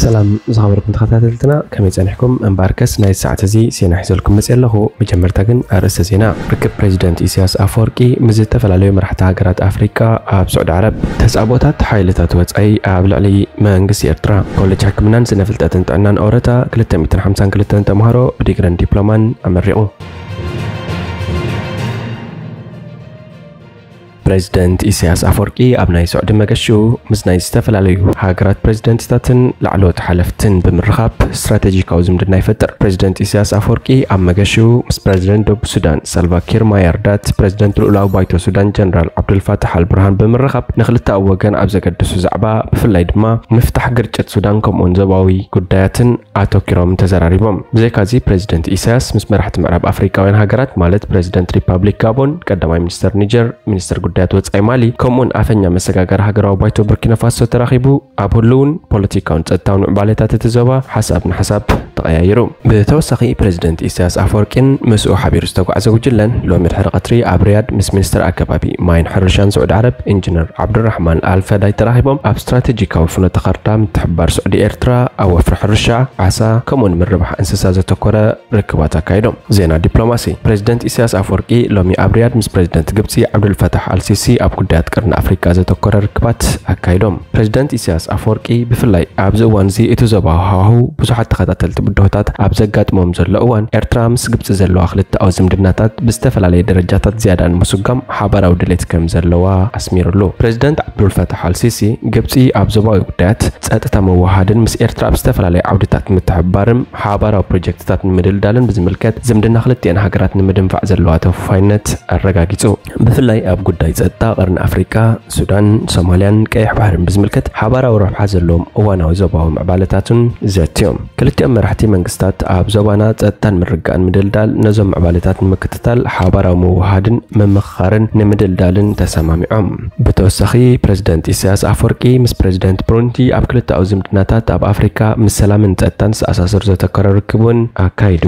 ሰላም ዝኸበርኩም ተኸታተልትና፣ ከመይ ጸኒሕኩም? እምበኣርከስ ናይ ሰዓት እዚ ዜና ሒዘልኩም መጽእ ኣለኹ። መጀመርታ ግን ኣርእስተ ዜና። ርክብ ፕሬዚደንት ኢሳያስ ኣፈወርቂ ምስ ዝተፈላለዩ መራሕቲ ሃገራት ኣፍሪቃ ኣብ ስዑዲ ዓረብ። ተጻብኦታት ሓይልታት ወጻኢ ኣብ ልዕሊ መንግስቲ ኤርትራ። ኮሌጅ ሕክምናን ስነ ፍልጠትን ጥዕናን ኦረታ ክልተ ሚእትን ሓምሳን ክልተን ተምሃሮ ብዲግርን ዲፕሎማን ኣመሪቑ። ፕሬዚደንት ኢሳያስ ኣፈወርቂ ኣብ ናይ ስዑዲ መገሽኡ ምስ ናይ ዝተፈላለዩ ሃገራት ፕሬዚደንትታትን ላዕለዎት ሓለፍትን ብምርኻብ ስትራቴጂካዊ ዝምድና ይፈጥር። ፕሬዚደንት ኢሳያስ ኣፈወርቂ ኣብ መገሽኡ ምስ ፕሬዚደንት ደቡብ ሱዳን ሳልቫ ኪር ማያርዳት፣ ፕሬዚደንት ልኡላዊ ባይቶ ሱዳን ጀነራል ዓብዱልፋታሕ ኣልቡርሃን ብምርኻብ ንክልተኣዊ ወገን ኣብ ዘገድሱ ዛዕባ፣ ብፍላይ ድማ ምፍታሕ ግርጭት ሱዳን ከምኡውን ዞባዊ ጉዳያትን ኣተኲሮም ተዘራሪቦም። ብዘይካዚ ፕሬዚደንት ኢሳያስ ምስ መራሕቲ ምዕራብ ኣፍሪቃውያን ሃገራት ማለት ፕሬዚደንት ሪፓብሊክ ጋቦን፣ ቀዳማይ ሚኒስተር ኒጀር፣ ሚኒስተር ጉዳያት ወጻኢ ማሊ ከምኡውን ኣፈኛ መሰጋገሪ ሃገራዊ ባይቶ ቡርኪና ፋሶ ተራኺቡ ኣብ ህልውን ፖለቲካውን ጸጥታውን ምዕባለታት እቲ ዞባ ሓሳብ ንሓሳብ ተቐያይሩ። ብተወሳኺ ፕሬዚደንት ኢሳያስ ኣፈወርቂን ምስኡ ሓቢሩ ዝተጓዕዘ ጉጅለን ሎሚ ድሕሪ ቀትሪ ኣብ ሪያድ ምስ ሚኒስተር ኣከባቢ ማይን ሕርሻን ስዑዲ ዓረብ ኢንጂነር ዓብዱራሕማን ኣልፈዳይ ተራኺቦም ኣብ ስትራቴጂካዊ ፍኖተ ካርታ ምትሕብባር ስዑዲ ኤርትራ ኣብ ወፍሪ ሕርሻ፣ ዓሳ ከምኡውን ምርባሕ እንስሳ ዘተኮረ ርክባት ኣካይዶም። ዜና ዲፕሎማሲ። ፕሬዚደንት ኢሳያስ ኣፈወርቂ ሎሚ ኣብ ሪያድ ምስ ፕሬዚደንት ግብጺ ዓብዱልፈታሕ ኣልሲሲ ኣብ ጉዳያት ቀርኒ ኣፍሪቃ ዘተኮረ ርክባት ኣካይዶም። ፕሬዚደንት ኢሳያስ ኣፈወርቂ ብፍላይ ኣብዚ እዋን እዚ እቲ ዞባዊ ሃዋህው ብዙሓት ተኸታተልቲ ብድሆታት ኣብ ዘጋጥሞም ዘሎ እዋን፣ ኤርትራ ምስ ግብጺ ዘለዋ ክልተኣዊ ዝምድናታት ብዝተፈላለየ ደረጃታት ዝያዳ ንምስጓም ሓባራዊ ድሌት ከም ዘለዋ ኣስሚሩሉ። ፕሬዚደንት ዓብዱልፈታሕ ኣልሲሲ፣ ግብጺ ኣብ ዞባዊ ጉዳያት ጸጥታ ምውህሃድን ምስ ኤርትራ ኣብ ዝተፈላለዩ ዓውድታት ምትሕብባርን ሓባራዊ ፕሮጀክትታት ንምድልዳልን ብዝምልከት ዝምድና ክልቲኤን ሃገራት ንምድንፋዕ ዘለዋ ተወፋይነት ኣረጋጊጹ። ብፍላይ ኣብ ጉዳይ ጸጥታ ቀርኒ ኣፍሪቃ፣ ሱዳን፣ ሶማልያን ቀይሕ ባሕርን ብዝምልከት ሓባራዊ ረብሓ ዘለዎም እዋናዊ ዞባዊ ምዕባለታትን ዘትዮም። ክልቲኦም መራሕቲ መንግስታት ኣብ ዞባና ጸጥታን ምርግጋእን ምድልዳል፣ ነዞም ምዕባለታት ንምክትታል ሓባራዊ ምውህሃድን ምምኽኻርን ንምድልዳልን ተሰማሚዖም። ብተወሳኺ ፕሬዚደንት ኢሳያስ ኣፈወርቂ ምስ ፕሬዚደንት ብሩንዲ ኣብ ክልተኣዊ ዝምድናታት ኣብ ኣፍሪካ ምስ ሰላምን ጸጥታን ዝተኣሳሰሩ ዘተኮረ ርክብ እውን ኣካይዱ።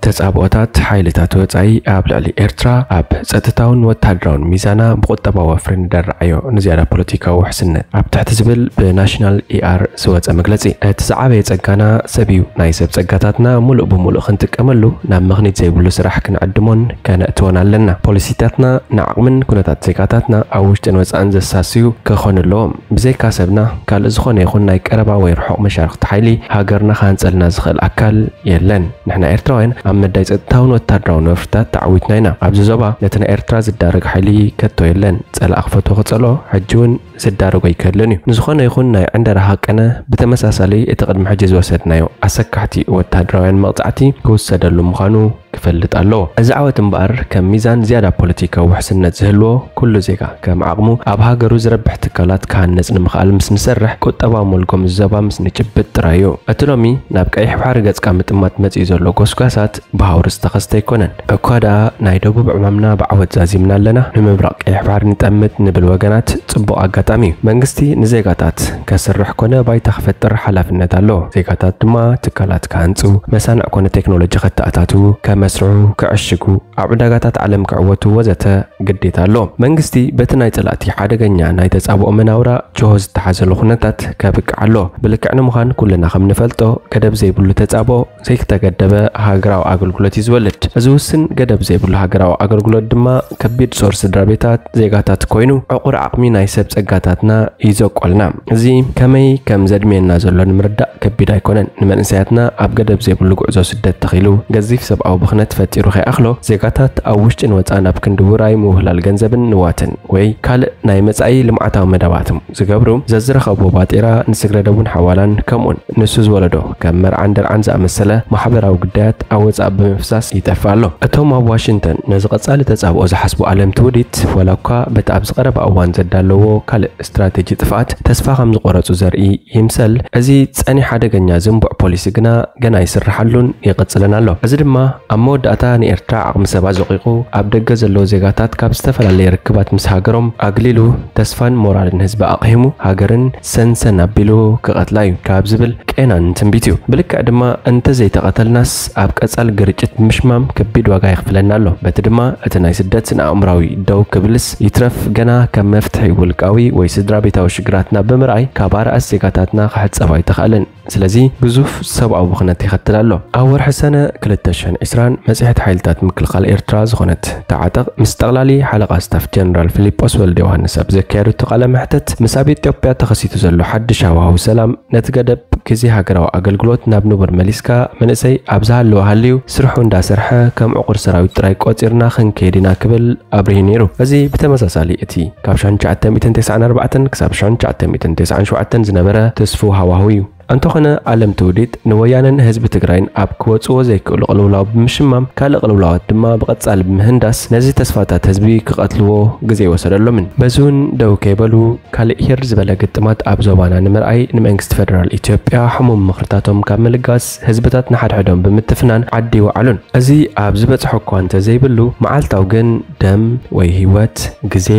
ተጻብኦታት ሓይልታት ወጻኢ ኣብ ልዕሊ ኤርትራ ኣብ ጸጥታውን ወተሃደራውን ሚዛና ብቁጠባዊ ወፍሪ ንደርዓዮ ንዝያዳ ፖለቲካዊ ውሕስነት ኣብ ትሕቲ ዝብል ብናሽናል ኢኣር ዝወጸ መግለጺ። እቲ ዝዓበየ ጸጋና ሰብ እዩ። ናይ ሰብ ጸጋታትና ሙሉእ ብሙሉእ ክንጥቀመሉ ናብ ምኽኒት ዘይብሉ ስራሕ ክንዕድሞን ከነእትዎን ኣለና። ፖሊሲታትና ንዓቕምን ኩነታት ዜጋታትና ኣብ ውሽጥን ወጻእን ዘሳስዩ ክኾኑ ኣለዎም። ብዘይካ ሰብና ካልእ ዝኾነ ይኹን ናይ ቀረባ ወይ ርሑቕ መሻርኽቲ ሓይሊ ሃገርና ክሃንጸልና ዝኽእል ኣካል የለን። ንሕና ኤርትራውያን ኣብ መዳይ ጸጥታውን ወታደራውን ወፍርታት ተዓዊትና ኢና። ኣብዚ ዞባ ነቲ ናይ ኤርትራ ዝዳረግ ሓይሊ ከቶ የለን። ጸላኢ ክፈትዎ ክጸልኦ ሕጂ እውን ዝዳረጎ ኣይክህልን እዩ። ንዝኾነ ይኹን ናይ ዕንደራ ሃቀነ ብተመሳሳሊ እቲ ቅድሚ ሕጂ ዝወሰድናዮ ኣሰካሕቲ ወታደራውያን መቕጻዕቲ ክውሰደሉ ምዃኑ ክፈልጥ ኣለዎ። እዚ ዓወት እምበኣር ከም ሚዛን ዝያዳ ፖለቲካዊ ውሕስነት ዝህልዎ፣ ኩሉ ዜጋ ከም ዓቕሙ ኣብ ሃገሩ ዝረብሕ ትካላት ክሃንጽ ንምኽኣል ምስ ንሰርሕ፣ ቁጠባዊ መልጎም ዝዘባ ምስ ንጭብጥ ጥራይ እዩ። እቲ ሎሚ ናብ ቀይሕ ባሕሪ ገጽካ ምጥማት መጺኡ ዘሎ ጎስጓሳት ብሃውሪ ዝተኸስተ ኣይኮነን። እኳ ደኣ ናይ ደቡብ ዕማምና ብዓወት ዛዚምና ኣለና፣ ንምብራቕ ቀይሕ ባሕሪ ንጠምት ንብል ወገናት ጽቡቕ ኣጋጣሚ እዩ። መንግስቲ ንዜጋታት ከስርሕ ኮነ ባይታ ክፈጥር ሓላፍነት ኣለዎ። ዜጋታት ድማ ትካላት ክሃንጹ፣ መሳንዕ ኮነ ቴክኖሎጂ ከተኣታትዉ፣ ከመስርሑ፣ ክዕሽጉ፣ ኣብ ዕዳጋታት ዓለም ክዕወቱ ወዘተ ግዴታ ኣለዎም። መንግስቲ በቲ ናይ ጸላእቲ ሓደገኛ ናይ ተጻብኦ መናውራ ጅሆ ዝተሓዘሉ ኩነታት ከብቅዕ ኣለዎ። ብልክዕ ንምዃን ኩልና ከም ንፈልጦ ገደብ ዘይብሉ ተጻብኦ ዘይተገደበ ሃገራዊ ኣገልግሎት እዩ ዝወልድ። እዚ ውስን ገደብ ዘይብሉ ሃገራዊ ኣገልግሎት ድማ ከቢድ ጾር ስድራ ቤታት ዜጋታት ኮይኑ ዕቑር ዓቕሚ ናይ ሰብ ጸጋታትና እዩ ዘቆልና። እዚ ከመይ ከም ዘድምየና ዘሎ ንምርዳእ ከቢድ ኣይኮነን። ንመንእሰያትና ኣብ ገደብ ዘይብሉ ጉዕዞ ስደት ተኺሉ ገዚፍ ሰብኣዊ ብኽነት ፈጢሩ ከይኣኽሎ ዜጋታት ኣብ ውሽጥን ወጻእን ኣብ ክንዲ ውራይ ምውህላል ገንዘብን ንዋትን ወይ ካልእ ናይ መጻኢ ልምዓታዊ መደባት ዝገብሩ ዘዝረኸብዎ ባጤራ ንስግረ ደቡን ሓዋላን ከምኡን ንሱ ዝወለዶ ከም መርዓን ደርዓን ዝኣመሰለ ማሕበራዊ ጉዳያት ኣብ ወጻኢ ብምፍሳስ ይጠፍእ ኣሎ። እቶም ኣብ ዋሽንግተን ነዚ ቀጻሊ ተጻብኦ ዝሓስቡ ኣለምቲ ውዲት ዋላ እኳ በቲ ኣብዚ ቀረባ እዋን ዘዳለዎ ካልእ ስትራቴጂ ጥፍኣት ተስፋ ከም ዝቆረጹ ዘርኢ ይምሰል፣ እዚ ጸኒሕ ሓደገኛ ዝንቡዕ ፖሊሲ ግና ገና ይስርሓሉን ይቕጽልን ኣሎ። እዚ ድማ ኣብ መወዳእታ ንኤርትራ ዓቕሚ ሰብ ኣዘቒቑ ኣብ ደገ ዘለዉ ዜጋታት ካብ ዝተፈላለየ ርክባት ምስ ሃገሮም ኣግሊሉ፣ ተስፋን ሞራልን ህዝቢ ኣቕሂሙ፣ ሃገርን ሰንሰን ኣቢሉ ክቐትላ እዩ ካብ ዝብል ቄናን ትንቢት እዩ። ብልክዕ ድማ እንተዘይተቐተልናስ ኣብ ቀጻሊ ግርጭት ብምሽማም ከቢድ ዋጋ የኽፍለና ኣሎ። በቲ ድማ እቲ ናይ ስደት ስነ ኣእምራዊ ደው ክብልስ ይትረፍ፣ ገና ከም መፍትሒ ውልቃዊ ወይ ስድራ ቤታዊ ሽግራትና ብምርኣይ ካብ ኣርኣስ ዜጋታትና ክሕጸብ ኣይተኻእለን። ስለዚ ግዙፍ ሰብኣዊ ብኽነት ይኸትል ኣሎ። ኣብ ወርሒ ሰነ ክልተ ሽሕን ዕስራን መጽሔት ሓይልታት ምክልኻል ኤርትራ ዝኾነት ተዓጠቕ ምስ ጠቕላሊ ሓለቓ ስታፍ ጀነራል ፊሊጶስ ወልደ ዮሃንስ ኣብ ዘካየደቶ ቃለ መሕተት፣ ምስ ኣብ ኢትዮጵያ ተኸሲቱ ዘሎ ሓድሽ ሃዋህው ሰላም ነቲ ገደብ ግዜ ሃገራዊ ኣገልግሎት ናብ ንቡር መሊስካ፣ መንእሰይ ኣብ ዝሃለወ ሃልዩ ስርሑ እንዳሰርሐ ከም ዕቑር ሰራዊት ጥራይ ቆጺርና ክንከይድ ኢና ክብል ኣብሪሁ ነይሩ። እዚ ብተመሳሳሊ እቲ ካብ ሽሕን ትሽዓተ ሚእትን ተስዓን ኣርባዕተን ክሳብ ሽሕን ትሽዓተ ሚእትን ተስዓን ሸውዓተን ዝነበረ ትስፉው ሃዋህው እዩ። እንተኾነ፣ ኣለምቲ ውዲት ንወያነን ህዝቢ ትግራይን ኣብ ክወጽዎ ዘይክእሉ ቅልውላው ብምሽማም፣ ካልእ ቅልውላዋት ድማ ብቐጻሊ ብምህንዳስ፣ ነዚ ተስፋታት ህዝቢ ክቐትልዎ ግዜ ኣይወሰደሎምን። በዚ እውን ደው ከይበሉ፣ ካልእ ሂር ዝበለ ግጥማት ኣብ ዞባና ንምርኣይ ንመንግስቲ ፌደራል ኢትዮጵያ ሕሙም ምኽርታቶም ካብ ምልጋስ፣ ህዝብታት ንሓድሕዶም ብምትፍናን ዓዲ ይወዓሉን። እዚ ኣብ ዝበጽሖ እኳ እንተዘይብሉ፣ መዓልታዊ ግን ደም ወይ ህይወት፣ ግዜ፣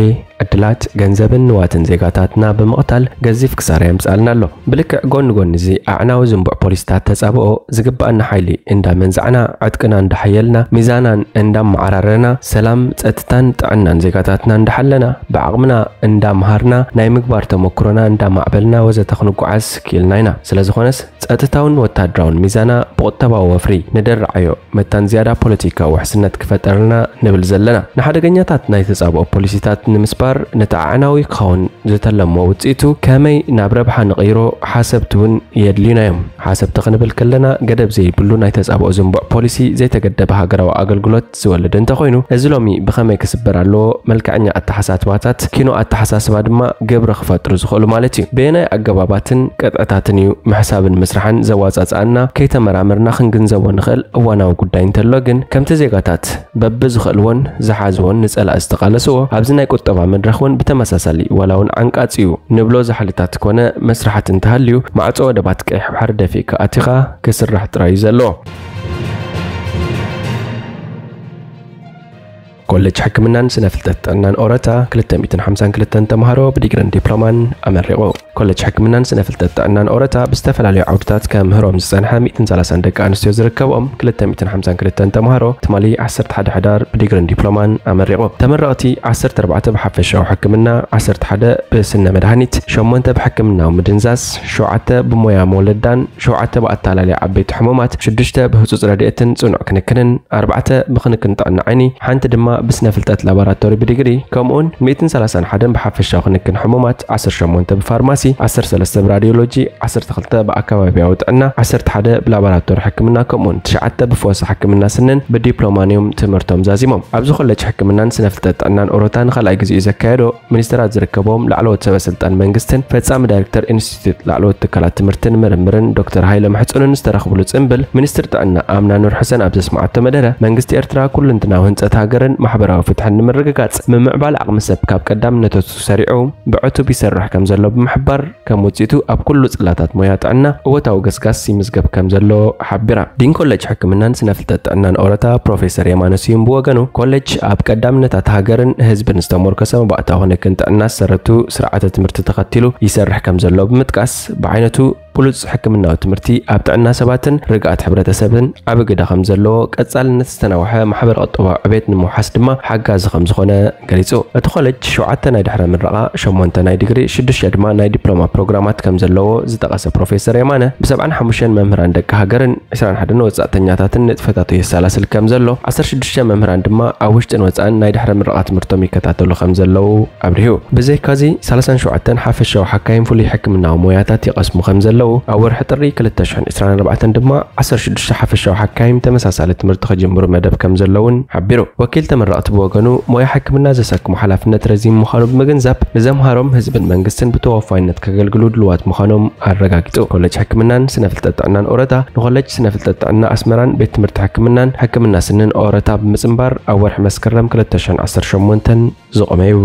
ዕድላት፣ ገንዘብን ንዋትን ዜጋታትና ብምቕታል ገዚፍ ክሳራ የምጽኣልና ኣሎ። ብልክዕ ጎኒ ጎኒ እዚ ኣዕናዊ ዝንቡዕ ፖሊሲታት ተጻብኦ፣ ዝግብኣና ሓይሊ እንዳመንዛዕና፣ ዕጥቅና እንዳሓየልና፣ ሚዛናን እንዳመዓራረና፣ ሰላም፣ ጸጥታን ጥዕናን ዜጋታትና እንዳሓለና፣ ብዓቕምና እንዳምሃርና፣ ናይ ምግባር ተመኩሮና እንዳማዕበልና ወዘተ ክንጓዓዝ ክኢልና ኢና። ስለ ዝኾነስ፣ ጸጥታውን ወታደራውን ሚዛና ብቁጠባዊ ወፍሪ ንደርዓዮ መታን ዝያዳ ፖለቲካዊ ውሕስነት ክፈጠርልና ንብል ዘለና። ንሓደገኛታት ናይ ተጻብኦ ፖሊሲታት ንምስባር፣ ነቲ ኣዕናዊ ክኸውን ዝተለሞ ውጽኢቱ ከመይ ናብ ረብሓ ንቕይሮ ሓሰብቲ እውን የድልዩና እዮም። ሓሰብቲ ክንብል ከለና፣ ገደብ ዘይብሉ ናይ ተጻብኦ ዝንቡዕ ፖሊሲ፣ ዘይተገደበ ሃገራዊ ኣገልግሎት ዝወልድ እንተኾይኑ፣ እዚ ሎሚ ብኸመይ ክስበር ኣለዎ? መልክዐኛ ኣተሓሳስባታት፣ ኪኖ ኣተሓሳስባ ድማ ግብሪ ክፈጥሩ ዝኽእሉ ማለት እዩ። በየናይ ኣገባባትን ቅጥዕታትን እዩ ምሕሳብን ምስራሕን ዘዋጻጽኣና? ከይተመራመርና ክንግንዘቦ ንኽእል እዋናዊ ጉዳይ እንተሎ ግን፣ ከምቲ ዜጋታት በብዝኽእልዎን ዝሓዝዎን ንጸላኢ ዝተቓለስዎ፣ ኣብዚ ናይ ቁጠባ መድረኽ እውን ብተመሳሳሊ፣ ዋላ እውን ዓንቃጺ እዩ ንብሎ ዛሕልታት ኮነ መስራሓት እንተሃልዩ፣ ማዕጾ ወደባት ቀይሕ ባሕሪ ደፊእካ ኣቲኻ ክስራሕ ጥራይ እዩ ዘለዎ። ኮሌጅ ሕክምናን ስነ ፍልጠት ጥዕናን ኦረታ ክልተ ሚእትን ሓምሳን ክልተን ተምሃሮ ብዲግሪን ዲፕሎማን ኣመሪቑ። ኮሌጅ ሕክምናን ስነ ፍልጠት ጥዕናን ኦረታ ብዝተፈላለዩ ዓውድታት ከምህሮም ዝጸንሐ ሚእትን ሰላሳን ደቂ ኣንስትዮ ዝርከብኦም ክልተ ሚእትን ሓምሳን ክልተን ተምሃሮ ትማሊ ዓሰርተ ሓደ ሕዳር ብዲግሪን ዲፕሎማን ኣመሪቑ። ተመረቕቲ ዓሰርተ ኣርባዕተ ብሓፈሻዊ ሕክምና፣ ዓሰርተ ሓደ ብስነ መድሃኒት፣ ሸሞንተ ብሕክምናዊ ምድንዛዝ፣ ሸውዓተ ብሞያ መውለዳን፣ ሸውዓተ ብኣታላልያ ዓበይቲ ሕሙማት፣ ሽዱሽተ ብህጹጽ ረድኤትን ጽኑዕ ክንክንን፣ ኣርባዕተ ብክንክን ጥዕና ዓይኒ፣ ሓንቲ ድማ ብስነ ፍልጠት ላቦራቶሪ ብዲግሪ፣ ከምኡውን ሚእትን ሰላሳን ሓደን ብሓፈሻዊ ክንክን ሕሙማት፣ ዓሰርተ ሸሞንተ ብፋርማሲ፣ ዓሰርተ ሰለስተ ብራድዮሎጂ፣ ዓሰርተ ክልተ ብኣከባቢያዊ ጥዕና፣ ዓሰርተ ሓደ ብላቦራቶሪ ሕክምና፣ ከምኡውን ትሽዓተ ብፈወሳ ሕክምና ስንን ብዲፕሎማን እዮም ትምህርቶም ዛዚሞም። ኣብዚ ኮሌጅ ሕክምናን ስነ ፍልጠት ጥዕናን ኦሮታ ንኻልኣይ ግዜ እዩ ዘካየዶ። ሚኒስትራት ዝርከቦም ላዕለዎት ሰበ ስልጣን መንግስትን ፈጻሚ ዳይሬክተር ኢንስቲትዩት ላዕለዎት ትካላት ትምህርትን ምርምርን ዶክተር ሃይለ መሕጽኑን ዝተረኽብሉ ጽምብል፣ ሚኒስትር ጥዕና ኣምና ኑር ሕሰን ኣብ ዘስምዓቶ መደረ፣ መንግስቲ ኤርትራ ኩሉንትናዊ ህንጸት ሃገርን ማሕበራዊ ፍትሕን ንምርግጋጽ፣ ምምዕባል ዓቕሚ ሰብ ካብ ቀዳምነታቱ ሰሪዑ ብዕቱብ ይሰርሕ ከም ዘሎ ብምሕባር፣ ከም ውጽኢቱ ኣብ ኩሉ ጽላታት ሞያ ጥዕና እወታዊ ገስጋስ ይምዝገብ ከም ዘሎ ሓቢራ። ዲን ኮሌጅ ሕክምናን ስነ ፍልጠት ጥዕናን ኦረታ ፕሮፌሰር የማነ ስዩም ብወገኑ፣ ኮሌጅ ኣብ ቀዳምነታት ሃገርን ህዝብን ዝተሞርከሰ መባእታዊ ክንክን ጥዕና ዝሰረቱ ስርዓተ ትምህርቲ ተኸቲሉ ይሰርሕ ከም ዘሎ ብምጥቃስ፣ ብዓይነቱ ብሉጽ ሕክምናዊ ትምህርቲ ኣብ ጥዕና ሰባትን ርግኣት ሕብረተሰብን ዓቢ ግደ ከም ዘለዎ፣ ቀጻልነት ዝተናውሐ ማሕበረ ቁጠባዊ ዕቤት ንምውሓስ ድማ ሓጋዚ ከም ዝኾነ ገሊጹ። እቲ ኮሌጅ ሸውዓተ ናይ ድሕረ ምረቓ፣ ሸሞንተ ናይ ዲግሪ፣ ሽዱሽተ ድማ ናይ ዲፕሎማ ፕሮግራማት ከም ዘለዎ ዝጠቐሰ ፕሮፌሰር የማነ፣ ብሰብዓን ሓሙሽተን መምህራን ደቂ ሃገርን ዕስራን ሓደን ወጻእተኛታትን ንጥፈታቱ የሰላስል ከም ዘሎ፣ ዓሰርተ ሽዱሽተ መምህራን ድማ ኣብ ውሽጥን ወጻእን ናይ ድሕረ ምረቓ ትምህርቶም ይከታተሉ ከም ዘለዉ ኣብሪሁ። ብዘይካዚ፣ ሰላሳን ሸውዓተን ሓፈሻዊ ሓካይም ፍሉይ ሕክምናዊ ሞያታት ይቐስሙ ከም ዘለዉ፣ ኣብ ወርሒ ጥሪ ክልተ ሽሕን ዕስራን ኣርባዕተን ድማ ዓሰርተ ሽዱሽተ ሓፈሻዊ ሓካይም ተመሳሳሊ ትምህርቲ ክጅምሩ መደብ ከም ዘለውን ሓቢሩ። ወኪል ተመረቕቲ ብወገኑ፣ ሞያ ሕክምና ዘሰክሞ ሓላፍነት ረዚን ምዃኑ ብምግንዛብ፣ ንዘምሃሮም ህዝብን መንግስትን ብተወፋይነት ከገልግሉ ድልዋት ምዃኖም ኣረጋጊጹ። ኮሌጅ ሕክምናን ስነ ፍልጠት ጥዕናን ኦረታ ንኮሌጅ ስነ ፍልጠት ጥዕና ኣስመራን ቤት ትምህርቲ ሕክምናን ሕክምና ስንን ኦረታ ብምጽንባር፣ ኣብ ወርሒ መስከረም ክልተ ሽሕን ዓሰርተ ሸሞንተን ዝቖመ እዩ።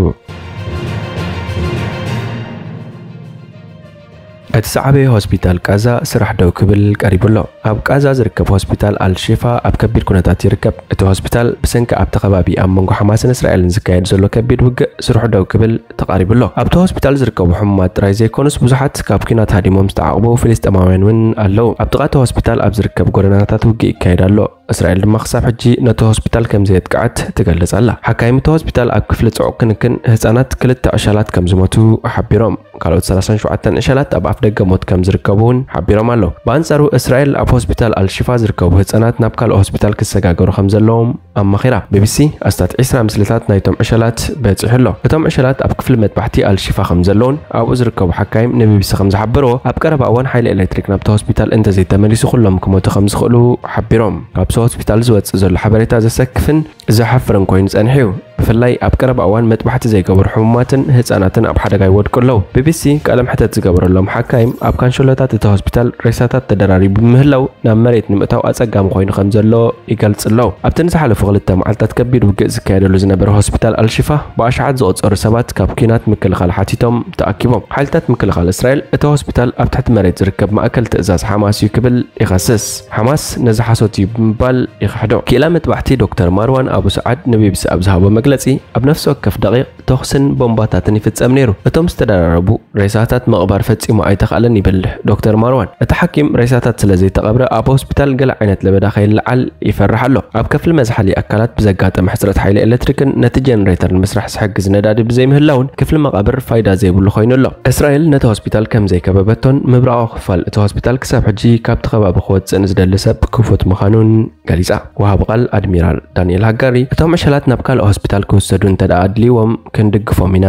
እቲ ዝዓበየ ሆስፒታል ቃዛ ስራሕ ደው ክብል ቀሪቡ ኣሎ። ኣብ ቃዛ ዝርከብ ሆስፒታል ኣልሺፋ ኣብ ከቢድ ኩነታት ይርከብ። እቲ ሆስፒታል ብሰንኪ ኣብቲ ከባቢ ኣብ መንጎ ሓማስን እስራኤልን ዝካየድ ዘሎ ከቢድ ውግእ ስርሑ ደው ክብል ተቓሪቡ ኣሎ። ኣብቲ ሆስፒታል ዝርከቡ ሕሙማት ጥራይ ዘይኮኑስ ብዙሓት ካብ ኲናት ሃዲሞም ዝተዓቕቡ ፍልስጤማውያን እውን ኣለዉ። ኣብ ጥቓ እቲ ሆስፒታል ኣብ ዝርከብ ጎደናታት ውግእ ይካየድ ኣሎ። እስራኤል ድማ ክሳብ ሕጂ ነቲ ሆስፒታል ከም ዘየጥቅዐት ትገልጽ ኣላ። ሓካይም እቲ ሆስፒታል ኣብ ክፍሊ ጽዑቕ ክንክን ህጻናት ክልተ ዕሸላት ከም ዝሞቱ ሓቢሮም። ካልኦት ሰላሳን ሸውዓተን ዕሸላት ኣብ ኣፍ ደገ ሞት ከም ዝርከቡ እውን ሓቢሮም ኣለዉ። ብኣንጻሩ እስራኤል ኣብ ሆስፒታል ኣልሺፋ ዝርከቡ ህጻናት ናብ ካልእ ሆስፒታል ክሰጋገሩ ከም ዘለዎም ኣማኺራ። ቢቢሲ ኣስታት ዒስራ ምስልታት ናይቶም ዕሸላት በጺሑ ኣሎ። እቶም ዕሸላት ኣብ ክፍሊ መጥባሕቲ ኣልሺፋ ከም ዘለውን ኣብኡ ዝርከቡ ሓካይም ንቢቢሲ ከም ዝሓበርዎ፣ ኣብ ቀረባ እዋን ሓይሊ ኤሌክትሪክ ናብቲ ሆስፒታል እንተዘይተመሊሱ ኩሎም ክሞቱ ከም ዝኽእሉ ሓቢሮም። ካብቲ ሆስፒታል ዝወጽእ ዘሎ ሓበሬታ ዘሰክፍን ዘሕፍርን ኮይኑ ጸኒሑ እዩ። ብፍላይ ኣብ ቀረባ እዋን መጥባሕቲ ዘይገበሩ ሕሙማትን ህጻናትን ኣብ ሓደጋ ይወድቁ ኣለዉ። ቢቢሲ ቃለ መሕተት ዝገበረሎም ሓካይም ኣብ ካንሸሎታት እቲ ሆስፒታል ሬሳታት ተደራሪቡ ብምህላው ናብ መሬት ንምእታው ኣጸጋሚ ኮይኑ ከም ዘሎ ይገልጽ ኣለዉ። ኣብተን ዝሓለፉ ክልተ መዓልታት ከቢድ ውግእ ዝካየደሉ ዝነበረ ሆስፒታል ኣልሺፋ ብኣሽሓት ዝቑጸሩ ሰባት ካብ ኲናት ምክልኻል ሓቲቶም ተኣኪቦም። ሓይልታት ምክልኻል እስራኤል እቲ ሆስፒታል ኣብ ትሕቲ መሬት ዝርከብ ማእከል ትእዛዝ ሓማስ እዩ ክብል ይኸስስ። ሓማስ ነዚ ሓሶት እዩ ብምባል ይኽሕዶ። ክኢላ መጥባሕቲ ዶክተር ማርዋን ኣቡ ሰዓድ ንቢቢሲ ኣብ ዝሃቦ መግለጺ፣ ኣብ ነፍሲ ወከፍ ደቂቕ ተኹስን ቦምባታትን ይፍጸም ነይሩ። እቶም ዝተደራረቡ ሬሳታት ምቕባር ፈጺሙ ኣይተኻእለን ይብል ዶክተር ማርዋን። እቲ ሓኪም ሬሳታት ስለ ዘይተቐብረ ኣብ ሆስፒታል ገለ ዓይነት ለበዳ ከይለዓል ይፈርሕ ኣሎ። ኣብ ክፍሊ መዝሓሊ ኣካላት ብዘጋጠመ ሕጽረት ሓይሊ ኤሌክትሪክን ነቲ ጀነሬተር ንምስራሕ ዝሕግዝ ነዳዲ ብዘይምህላውን ክፍሊ መቓብር ፋይዳ ዘይብሉ ኮይኑ ኣሎ። እስራኤል ነቲ ሆስፒታል ከም ዘይከበበቶን ምብራቓዊ ክፋል እቲ ሆስፒታል ክሳብ ሕጂ ካብቲ ከባቢ ክወጽእ ንዝደሊ ሰብ ክፉት ምዃኑን ገሊጻ። ወሃቢ ቃል ኣድሚራል ዳንኤል ሃጋሪ፣ እቶም ዕሸላት ናብ ካልእ ሆስፒታል ክውሰዱ እንተ ደኣ ኣድልይዎም ክንድግፎም ኢና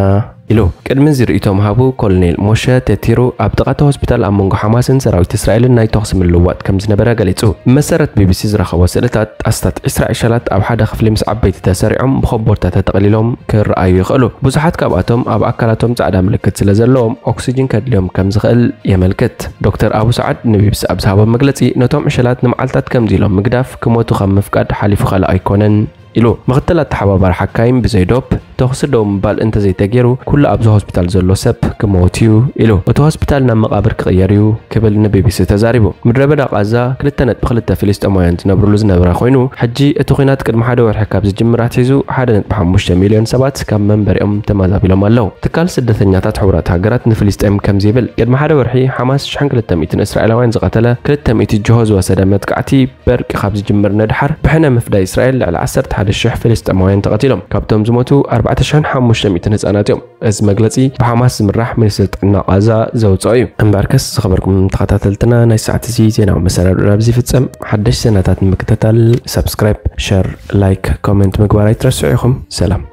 ኢሉ። ቅድሚ እዚ ርእይቶ ምሃቡ ኮሎኔል ሞሸ ቴቲሩ ኣብ ጥቓ እቲ ሆስፒታል ኣብ መንጎ ሓማስን ሰራዊት እስራኤልን ናይ ተኹሲ ምልውዋጥ ከም ዝነበረ ገሊጹ። ብመሰረት ቢቢሲ ዝረኸቦ ስእልታት ኣስታት ዒስራ ዕሸላት ኣብ ሓደ ክፍሊ ምስ ዓበይቲ ተሰሪዖም ብኾቦርታ ተጠቕሊሎም ክረኣዩ ይኽእሉ። ብዙሓት ካብኣቶም ኣብ ኣካላቶም ጻዕዳ ምልክት ስለ ዘለዎም ኦክሲጅን ከድልዮም ከም ዝኽእል የመልክት። ዶክተር ኣቡ ሰዓድ ንቢቢሲ ኣብ ዝሃቦ መግለጺ፣ ነቶም ዕሸላት ንመዓልታት ከምዚ ኢሎም ምግዳፍ ክሞቱ ካብ ምፍቃድ ሓሊፉ ካልእ ኣይኮነን ኢሉ። ምኽትል ኣተሓባባሪ ሓካይም ብዘይ ዶብ ተኹሲ ደው ምባል እንተዘይተገይሩ፣ ኩሉ ኣብዚ ሆስፒታል ዘሎ ሰብ ክመውት እዩ ኢሉ። እቲ ሆስፒታል ናብ መቓብር ክቕየር እዩ ክብል ንቢቢሲ ተዛሪቡ። ምድረ በዳ ቃዛ ክልተ ነጥቢ ክልተ ፍልስጤማውያን ዝነብርሉ ዝነበረ ኮይኑ፣ ሕጂ እቲ ኲናት ቅድሚ ሓደ ወርሒ ካብ ዝጅምር ኣትሒዙ ሓደ ነጥቢ ሓሙሽተ ሚልዮን ሰባት ካብ መንበሪኦም ተመዛቢሎም ኣለዉ። ትካል ስደተኛታት ሕቡራት ሃገራት ንፍልስጤም ከምዚ ይብል፣ ቅድሚ ሓደ ወርሒ ሓማስ ሽሕን ክልተ ሚእትን እስራኤላውያን ዝቐተለ፣ ክልተ ሚእቲ ጅሆ ዝወሰደ መጥቃዕቲ በርቂ ካብ ዝጅምር ንድሓር፣ ብሕነ ምፍዳይ እስራኤል ልዕሊ ዓሰርተ ሓደ ሽሕ ፍልስጤማውያን ተቐቲሎም። ካብቶም ዝሞቱ ኣርባዕተ ሽሕን ሓሙሽተ ሚእትን ህጻናት እዮም። እዚ መግለጺ ብሓማስ ዝምራሕ ሚኒስትሪ ጥዕና ቃዛ ዘውጽኦ እዩ። እምበኣርከስ ዝኸበርኩም ተኸታተልትና፣ ናይ ሰዓት እዚ ዜናዊ መሰናድኦና ኣብዚ ይፍጸም። ሓደሽ ዜናታት ንምክትታል ሰብስክራይብ፣ ሸር፣ ላይክ፣ ኮሜንት ምግባር ኣይትረስዑ ኢኹም። ሰላም።